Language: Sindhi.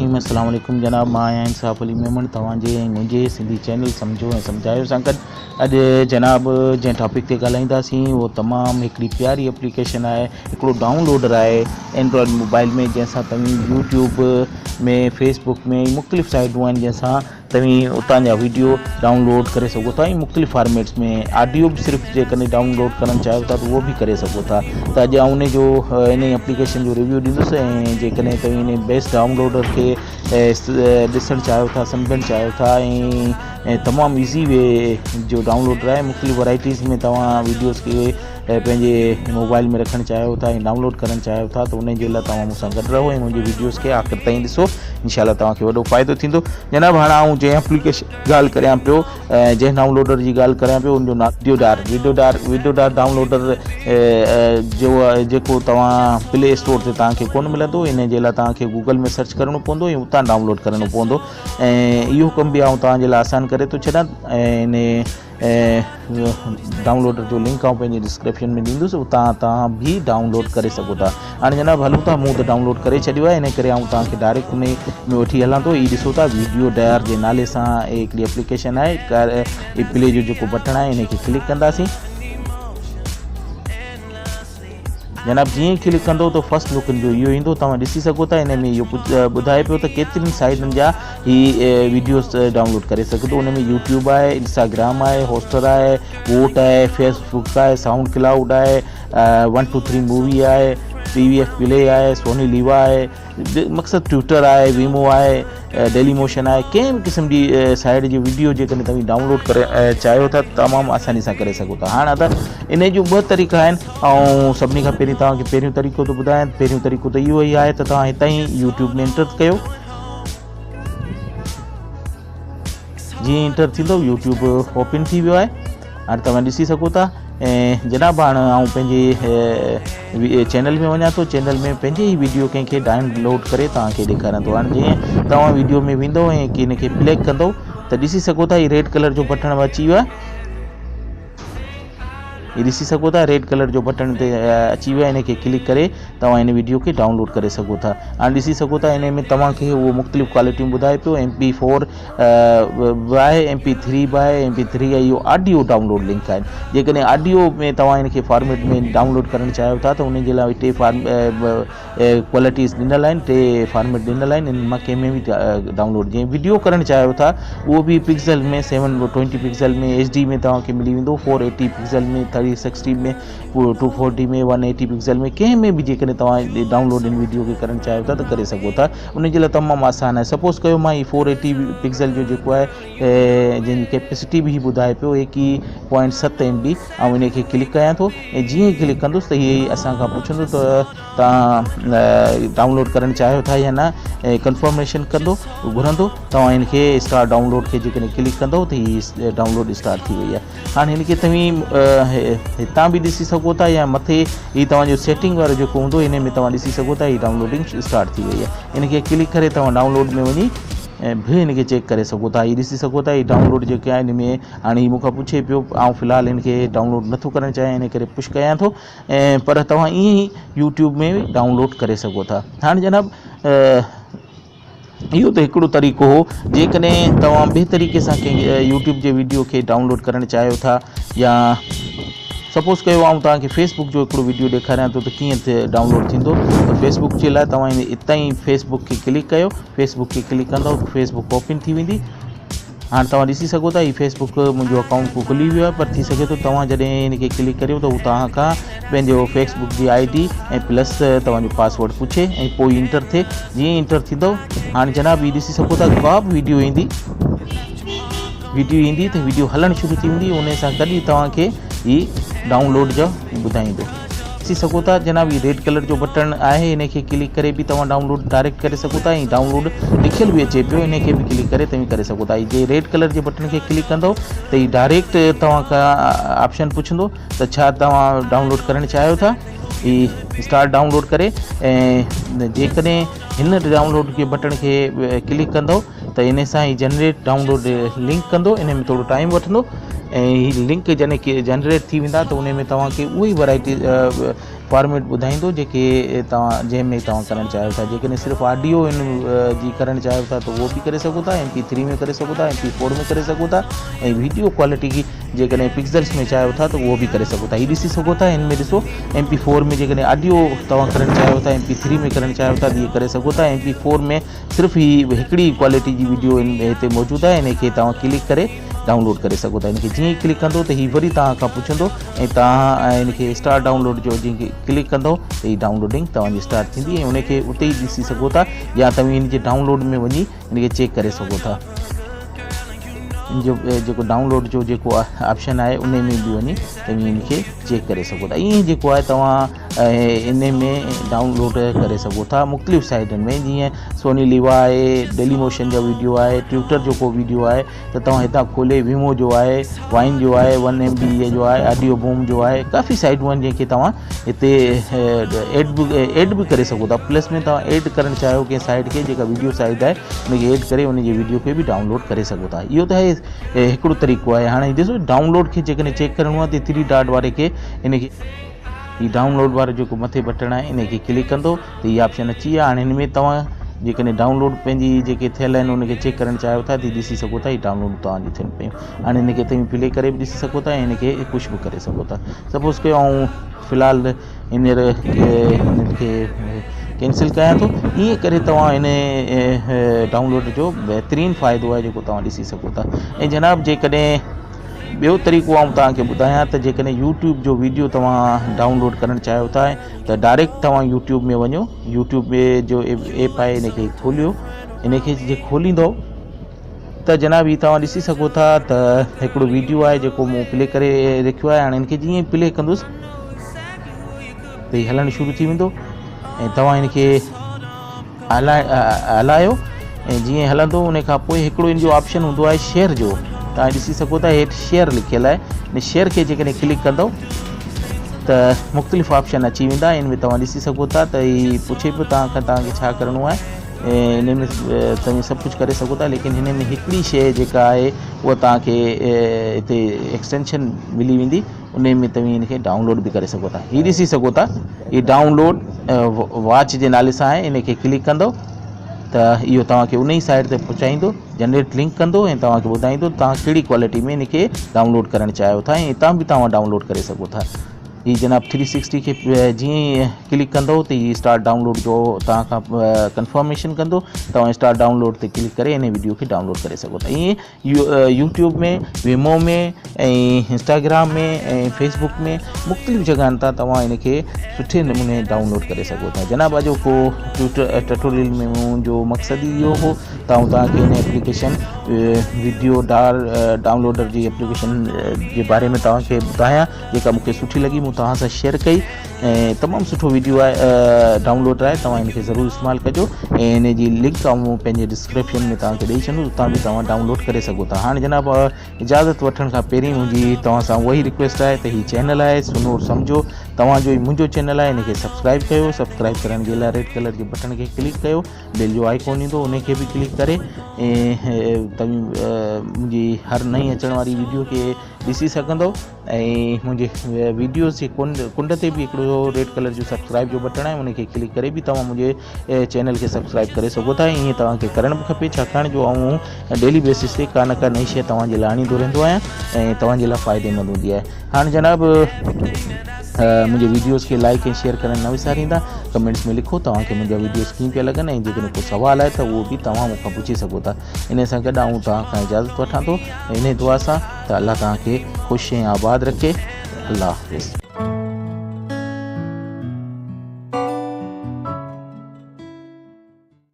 الرحيم السلام عليڪم جناب مان آهيان انصاف علي ميمڻ توهان جي ۽ منهنجي سنڌي چينل سمجهو ۽ سمجهايو سان گڏ اڄ جناب جنهن ٽاپڪ تي ڳالهائينداسين اهو تمام هڪڙي پياري اپليڪيشن آهي هڪڙو ڊائونلوڊر آهي اينڊرائڊ موبائل ۾ جنهن سان توهين يوٽيوب ۾ فيسبڪ ۾ مختلف سائيٽون آهن جنهن سان توهين اتان جا ويڊيو ڊائون لوڊ ڪري سگهو ٿا ۽ مختلف فارميٽس ۾ آڊيو به صرف جيڪڏهن ڊائون لوڊ ڪرڻ چاهيو ٿا ته اهو به ڪري سگهو ٿا ته اڄ آئون ان جو ان اپليڪيشن جو ريويو ڏيندس ۽ جيڪڏهن توهين ان بيسٽ ڊائون لوڊر کي ڏسڻ چاهيو ٿا سمجهڻ چاهيو ٿا ۽ تمام ايزي وي جو ڊائون لوڊر آهي مختلف ورائٽيز ۾ توهان ويڊيوز کي پنهنجي موبائل ۾ رکڻ چاهيو ٿا ۽ ڊائونلوڊ ڪرڻ چاهيو ٿا ته ان جي لاء توهان مون سان گڏ رهو ۽ منهنجي ويڊيوز کي آخر تائين ڏسو انشاء الله توهان کي وڏو فائدو ٿيندو جناب هاڻ آئون جنهن اپليڪيشن ڳالهه ڪريان پيو جنهن ڊائونلوڊر جي ڳالهه ڪريان پيو ان جو نالو video Dar video Dar video Dar downloader جو جيڪو توهان پلي اسٽور تي توهان کي ڪونه ملندو ان جي لاء توهان کي گوگل ۾ سرچ ڪرڻو پوندو ۽ اتان ڊائونلوڊ ڪرڻو پوندو ۽ اهو ڪم به آئون توهان جي لاء آسان ڪري ٿو ڇڏان ۽ ان ۽ ڊائونلوڊ جو لنڪ آئون پنهنجي ڊسڪرپشن ۾ ڏيندس اتان توهان به ڊائونلوڊ ڪري سگهو ٿا هاڻي جناب هلون ٿا مون ته ڊائونلوڊ ڪري ڇڏيو آهي ان ڪري آئون توهان کي ڊائريڪٽ ان ۾ وٺي هلان ٿو هي ڏسو ٿا ويڊيو ڊائر جي نالي سان هڪڙي اپليڪيشن آهي پلي جو جيڪو بٽڻ آهي ان کي ڪلڪ ڪنداسين جناب جيئن ئي ڪلڪ ڪندو ته فرسٽ لڪ ان جو اهو ايندو توهان ڏسي سگهو ٿا ان ۾ اهو ٻڌائي پيو ته ڪيترين سائيٽن جا هي ويڊيوز ڊائونلوڊ ڪري سگهي ٿو ان ۾ يوٽيوب آهي انسٽاگرام آهي هوسٽر آهي ووٽ آهي فيس بڪ آهي سائونڊ ڪلائوڊ آهي ون ٽو ٿري مووي آهي پي وي ايف پلي آهي سوني ليوا آهي مقصد ٽوئٽر آهي ويمو آهي ڊيلي موشن آهي ڪنهن به قسم جي سائيٽ جي ويڊيو جيڪڏهن توهين ڊائونلوڊ ڪري چاهيو ٿا تمام آساني سان ڪري سگهو ٿا هاڻ ادا ان جون ٻه طريقا آهن ۽ سڀني کان پهرين توهان کي پهريون طريقو ٿو ٻڌايان پهريون طريقو ته اهو ئي آهي ته توهان هتان ئي يوٽيوب ۾ انٽر ڪيو جيئن انٽر ٿيندو يوٽيوب اوپن ٿي ويو آهي هاڻي توهان ڏسي سگهو ٿا ۽ جناب هاڻ آئون پنهنجي چينل ۾ وڃان ٿو چينل ۾ پنهنجي ئي ويڊيو ڪنهن کي ڊائون لوڊ ڪري توهان کي ڏيکاريان ٿو هاڻي جيئن توهان ويڊيو ۾ ويندو ۽ ان کي پلي ڪندو ته ڏسي سگهو ٿا هي ريڊ ڪلر جو بٽڻ اچي ويو آهي هي ڏسي سگهو ٿا ريڊ ڪلر جو بٽڻ تي اچي ويو آهي ان کي ڪلڪ ڪري توهان هن ويڊيو کي ڊائونلوڊ ڪري سگهو ٿا هاڻي ڏسي سگهو ٿا ان ۾ توهان کي اهو مختلف ڪوالٽيون ٻڌائي پيو ايم پي فور به آهي ايم پي ٿري به آهي ايم پي ٿري اهو آڊيو ڊائونلوڊ لنڪ آهن جيڪڏهن آڊيو ۾ توهان ان کي فارميٽ ۾ ڊائونلوڊ ڪرڻ چاهيو ٿا ته ان جي لاء ٽي فارم ڪوالٽيز ڏنل آهن ٽي فارميٽ ڏنل آهن انهن مان ڪنهن ۾ به ڊائونلوڊ جيئن وڊيو ڪرڻ چاهيو ٿا اهو به pixel ۾ seven twenty pixel ۾ H D ۾ توهان کي ملي ويندو four eighty pixel ۾ three sixty ۾ two forty ۾ one eighty pixel ۾ ڪنهن ۾ به جيڪڏهن توهان ڊائونلوڊ ان وڊيو کي ڪرڻ چاهيو ٿا ته ڪري سگهو ٿا ان جي لاء تمام آسان آهي سپوز ڪيو مان هي فور ايٽي پڪسل جو جيڪو آهي جنهن جي ڪيپيسٽي به هي ٻڌائي پيو ايڪيهه پوائنٽ ست ايم بي آئون ان کي ڪلڪ ڪيان ٿو ۽ جيئن ئي ڪلڪ ڪندس ته هي اسان کان پڇندو ته توهان ڊائونلوڊ ڪرڻ چاهيو ٿا يا نه ۽ ڪنفرميشن ڪندو گهرندو توهان هن کي اسٽارٽ ڊائونلوڊ کي جيڪڏهن ڪلڪ ڪندو ته هي ڊائونلوڊ اسٽارٽ ٿي وئي آهي هاڻي هن کي توهين هتان به ڏسي سگهو ٿا يا مٿي هي توهان جو سيٽنگ وارو جيڪو هوندو هن ۾ توهان ڏسي سگهو ٿا هي ڊائونلوڊنگ اسٽارٽ ٿي وئي آهي هن کي ڪلڪ ڪري توهان ڊائونلوڊ ۾ وڃي ۽ به هن کي چيڪ ڪري سگهو ٿا هي ڏسي سگهو ٿا هي ڊائونلوڊ جيڪي آهن هن ۾ هاڻي هي مون کان پڇي پيو آئون في الحال هن کي ڊائونلوڊ نٿو ڪرڻ چاهيان ان ڪري پش ڪيان ٿو ۽ پر توهان ائين ئي يوٽيوب ۾ ڊائونلوڊ ڪري سگهو ٿا هاڻي جناب اهو ته هڪڙو طريقو هو جيڪڏهن توهان ٻئي طريقي سان ڪنهن يوٽيوب جي ويڊيو کي ڊائونلوڊ ڪرڻ چاهيو ٿا يا سپوز ڪيو آئون توهان کي فيس بڪ جو هڪڙو ويڊيو ڏيکاريان ٿو ته ڪيئن ڊائونلوڊ ٿيندو ته فيس بڪ جي لاء توهان اتان ئي فيس بڪ کي ڪلڪ ڪيو فيس بڪ کي ڪلڪ ڪندو ته فيس بڪ اوپن ٿي ويندي هاڻ توهان ڏسي سگهو ٿا هي فيس بڪ منهنجو اڪائونٽ کلي ويو آهي پر ٿي سگهي ٿو توهان جڏهن هن کي ڪلڪ ڪريو ته هو توهان کان پنهنجو فيس بڪ جي I D ۽ plus توهان جو پاسورڊ پڇي ۽ پوء انٽر ٿئي جيئن انٽر ٿيندو هاڻي جناب هي ڏسي سگهو ٿا ڪا به ويڊيو ايندي ويڊيو ايندي ته ويڊيو هلڻ شروع ٿي ويندي ان سان گڏ ئي توهان کي هي ڊائونلوڊ جو ٻڌائيندو ڏسي سگهو ٿا جناب هي ريڊ ڪلر جو بٽڻ آهي ان کي ڪلڪ ڪري به توهان ڊائونلوڊ ڊائريڪٽ ڪري سگهو ٿا ۽ ڊائونلوڊ لکيل به اچي پيو ان کي به ڪلڪ ڪري توهين ڪري سگهو ٿا جي ريڊ ڪلر جي بٽڻ کي ڪلڪ ڪندو ته هي ڊائريڪٽ توهان کان آپشن پڇندو ته ڇا توهان ڊائونلوڊ ڪرڻ چاهيو ٿا هي اسٽارٽ ڊائونلوڊ ڪري ۽ جيڪڏهن هن ڊائونلوڊ جي بٽڻ کي ڪلڪ ڪندو ته ان سان هي جنريٽ ڊائونلوڊ لنڪ ڪندو ان ۾ ٿورو ٽائيم وٺندو ۽ هي لنڪ جڏهن جنريٽ ٿي ويندا ته ان ۾ توهان کي اهي ئي ورائٽي فارميٽ ٻڌائيندو جيڪي توهان جنهن ۾ توهان ڪرڻ چاهيو ٿا جيڪڏهن صرف آڊيو ان جي ڪرڻ چاهيو ٿا ته اهو به ڪري سگهو ٿا ايم پي ٿري ۾ ڪري سگهو ٿا ايم پي فور ۾ ڪري سگهو ٿا ۽ ويڊيو ڪوالٽي جي جيڪڏهن پڪسلس ۾ چاهيو ٿا ته اهو به ڪري سگهو ٿا هي ڏسي سگهو ٿا هن ۾ ڏسو ايم پي فور ۾ جيڪڏهن آڊيو توهان ڪرڻ چاهيو ٿا ايم پي ٿري ۾ ڪرڻ چاهيو ٿا ته اهي ڪري سگهو ٿا ايم پي فور ۾ صرف هي هڪڙي ڪوالٽي جي ويڊيو هتي موجود آهي ان کي توهان ڪلڪ ڪري ڊائونلوڊ ڪري سگهو ٿا ان کي جيئن ئي ڪلڪ ڪندو ته هي وري توهان کان پڇندو ۽ توهان ان کي اسٽارٽ ڊائونلوڊ جو جيئن ڪلڪ ڪندو ته هي ڊائونلوڊنگ توهان جي اسٽارٽ ٿيندي ۽ ان کي اتي ئي ڏسي سگهو ٿا يا توهين ان جي ڊائونلوڊ ۾ وڃي ان کي چيڪ ڪري سگهو ٿا ان جو جيڪو ڊائونلوڊ جو جيڪو آپشن آهي ان ۾ به وڃي توهين ان کي چيڪ ڪري سگهو ٿا ائين جيڪو آهي توهان ان ۾ ڊائونلوڊ ڪري سگهو ٿا مختلف سائيٽن ۾ جيئن سوني ليوا آهي ڊيلي موشن جو ويڊيو آهي ٽوئٽر جو ڪو ويڊيو آهي ته توهان هتان کولي ويمو جو آهي وائن جو آهي ون ايم بي جو آهي آڊيو بوم جو آهي ڪافي سائيٽون آهن جنهن کي توهان هتي ايڊ به ايڊ به ڪري سگهو ٿا پلس ۾ توهان ايڊ ڪرڻ چاهيو ڪنهن سائيٽ کي جيڪا ويڊيو سائيٽ آهي ان کي ايڊ ڪري ان جي ويڊيو کي به ڊائونلوڊ ڪري سگهو ٿا اهو ته آهي هڪڙو طريقو آهي هاڻي ڏسو ڊائونلوڊ کي جيڪڏهن چيڪ ڪرڻو آهي ته ٿري ڊاٽ واري کي ان کي هي ڊائونلوڊ وارو جيڪو مٿي بٽڻ آهي ان کي ڪلڪ ڪندو ته هي آپشن اچي ويا هاڻي هن ۾ توهان جيڪڏهن ڊائونلوڊ پنهنجي جيڪي ٿيل آهن ان کي چيڪ ڪرڻ چاهيو ٿا ته ڏسي سگهو ٿا هي ڊائونلوڊ توهان جي ٿين پيون هاڻي هن کي توهين پلي ڪري به ڏسي سگهو ٿا ۽ هن کي پش به ڪري سگهو ٿا سپوز ڪيو آئون في الحال هينئر هن کي ڪينسل ڪيان ٿو ائين ڪري توهان هن ڊائونلوڊ جو بهترين فائدو آهي جيڪو توهان ڏسي سگهو ٿا ۽ جناب جيڪڏهن ٻيو طريقو آئون توهان کي ٻڌايان ته جيڪڏهن يوٽيوب جو ويڊيو توهان ڊائونلوڊ ڪرڻ چاهيو ٿا ته ڊائريڪٽ توهان يوٽيوب ۾ وڃو يوٽيوب ۾ جو ايپ آهي ان کي کوليو ان کي جي کوليندو ته جناب هي توهان ڏسي سگهو ٿا ته هڪڙو ويڊيو آهي جيڪو مون پلي ڪري رکيو آهي هاڻي ان کي جيئن ئي پلي ڪندس ته هي هلڻ شروع ٿي ويندو ۽ توهان هن کي هلايو ۽ جيئن هلندو ان کان پوء هڪڙو ان جو آپشن هوندو آهي شيئر جو توهان ڏسي سگهو ٿا هيٺ شيئر لکيل آهي ان شيئر کي جيڪڏهن ڪلڪ ڪندو ته مختلف آپشن اچي ويندا ان ۾ توهان ڏسي سگهو ٿا ته هي پڇي پيو توهان کان توهان کي ڇا ڪرڻو آهي ان ۾ توهين سڀ ڪجهه ڪري سگهو ٿا ليڪن هن ۾ هڪڙي شيء جيڪا آهي اها توهان کي هتي ايڪسٽينشن ملي ويندي انهي ۾ توهين ان کي ڊائونلوڊ به ڪري سگهو ٿا هي ڏسي سگهو ٿا هي ڊائونلوڊ واچ جي نالي سان آهي ان کي ڪلڪ ڪندو ته اهو توهان کي انهي سائيٽ تي پهچائيندو جنريٽ لنڪ ڪندو ۽ توهان کي ٻڌائيندو توهان ڪهڙي ڪوالٽي ۾ ان کي ڊائونلوڊ ڪرڻ چاهيو ٿا ۽ هتان به توهان ڊائونلوڊ ڪري سگهو ٿا هي جناب ٿري سڪسٽي کي جيئن ئي ڪلڪ ڪندو ته هي اسٽارٽ ڊائونلوڊ جو توهان کان ڪنفرميشن ڪندو توهان اسٽارٽ ڊائونلوڊ تي ڪلڪ ڪري ان ويڊيو کي ڊائونلوڊ ڪري سگهو ٿا ائين يوٽيوب ۾ ويمو ۾ ۽ انسٽاگرام ۾ ۽ فيسبڪ ۾ مختلف جڳهن تان توهان ان کي سٺي نموني ڊائونلوڊ ڪري سگهو ٿا جناب اڄوڪو ٽيوٽوريل ۾ منهنجو مقصد ئي اهو هو ته آئون توهان کي ان ايپليڪيشن ويڊيو ڊار ڊائونلوڊر جي ايپليڪيشن جي باري ۾ توهان کي ٻڌايان جيڪا مون کي سٺي لڳي مون توهان سان شيئر ڪئي ۽ تمام سٺو ويڊيو آهي ڊائونلوڊ آهي توهان ان کي ضرور استعمال ڪجو ۽ ان جي لنڪ آئون پنهنجي ڊسڪرپشن ۾ توهان کي ڏئي ڇڏندس اتان به توهان ڊائونلوڊ ڪري سگهو ٿا هاڻي جناب اجازت وٺڻ کان پهرين منهنجي توهان سان اها ئي رڪويسٽ آهي ته هي چينل آهي سنو سمجهو توهان جو منهنجو چينل آهي ان کي سبسڪرائب ڪيو سبسڪرائب ڪرڻ جي لاء ريڊ ڪلر جي بٽڻ کي ڪلڪ ڪيو بيل جو آئيڪون ايندو ان کي به ڪلڪ ڪري ۽ توهين منهنجي هر نئين اچڻ واري ويڊيو کي ڏسي سگهندو ۽ منهنجي ويڊيوز جي ڪنڊ ڪنڊ تي به هڪڙو ريڊ ڪلر جو سبسڪرائب جو بٽڻ آهي ان کي ڪلڪ ڪري به توهان منهنجي چينل کي سبسڪرائب ڪري سگهو ٿا ائين توهان کي ڪرڻ به کپي ڇاڪاڻ جو آئون ڊيلي بيسس تي ڪا نه ڪا نئي شيء توهان جي لاء آڻيندو رهندو آهيان ۽ توهان جي لاء فائديمند هوندي آهي هاڻي جناب منهنجي ويڊيوز کي لائڪ ۽ شيئر ڪرڻ نه وساريندا ڪمينٽس ۾ لکو توهان کي منهنجا ويڊيوز ڪيئن پيا لڳن ۽ جيڪڏهن ڪو سوال آهي ته اهو به توهان مون کان پڇي سگهو ٿا ان سان گڏ آئون توهان کان اجازت وٺان ٿو ان دعا سان ته الله توهان کي خوش ۽ آباد رکي الله حافظ.